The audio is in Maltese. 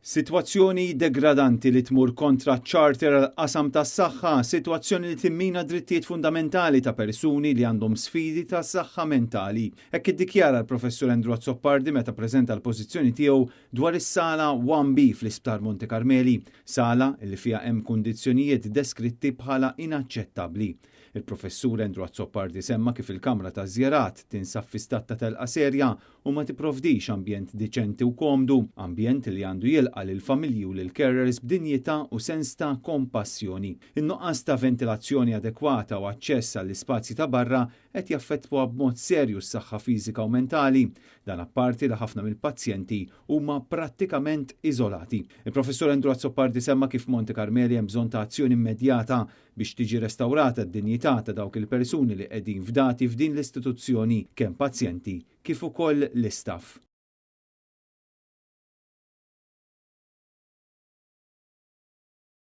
Sitwazzjoni degradanti li tmur kontra ċ-Charter għall-qasam tas-saħħa, sitwazzjoni li timmina drittijiet fundamentali ta' persuni li għandhom sfidi ta' saħħa mentali. Hekk iddikjara l-Professur Andrew Azzopardi meta preżenta l-pożizzjoni tiegħu dwar is-sala 1B fl-Isptar Monte Carmeli, sala li fiha hemm kundizzjonijiet deskritti bħala inaċċettabbli. Il-Professur Andrew Azzopardi semma kif il-Kamra ta' Żjarat tinsab fi stat ta' telqa serja u ma tipprovdix ambjent diċenti u komdu, ambjent li għandu jilqa' lill-familji u lill-carers b'dinjità u sens ta' kompassjoni. In-nuqqas ta' ventilazzjoni adekwata u aċċess għall-ispazji ta' barra qed jaffettwa b'mod serju s-saħħa fiżika u mentali, dan apparti li ħafna mill-pazjenti huma prattikament iżolati. Il-Professur Andrew Azzopardi semma kif Monte Carmeli hemm bżonn ta' azzjoni immedjata biex tiġi restawrata d-dinjità ta' dawk il-persuni li qegħdin fdati f'din l-istituzzjoni, kemm pazjenti kif ukoll l-istaff.